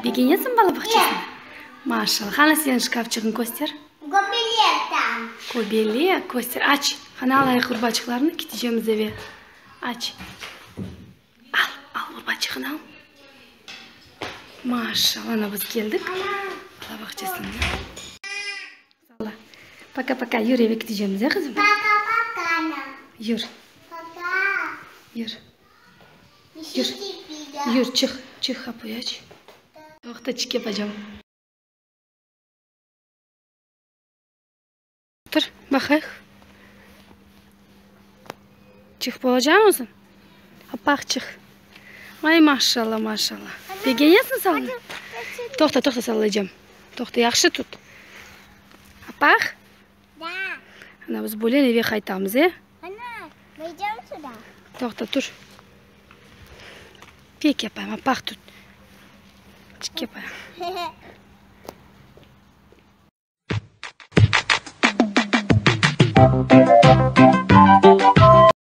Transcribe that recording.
Begenesiñ bala bağçasını? Maşallah. Qana seniñ şkafçığıñ köster. Kobelek tam. Kobelek köster. Aç. Qana alayıq urbaçıqlarnı, ketecemiz eve. Aç. Al, al urbaçığını al. Maşallah, ana biz keldik. Bala bağçasına. Salla. Пока, пока. Yür eve ketecemiz, e qızım? Пока, пока, ana. Yür. Пока. Yür. Yür. Yür, çıq. Çıq, qapuyu aç. Toqta, çik yapacağım. Tur, baqayıq. Çıq bolacaq mısıñ? Appaq çıq. Ay, maşallah, maşallah. Begenesiñ salını? Toqta, toqta, sallaycam. Toqta, yahşı tut. Appaq? Ana, biz böyle eve qaytamız, e? Toqta, tur. Pek yapayım, appaq tut. Çik yapayım.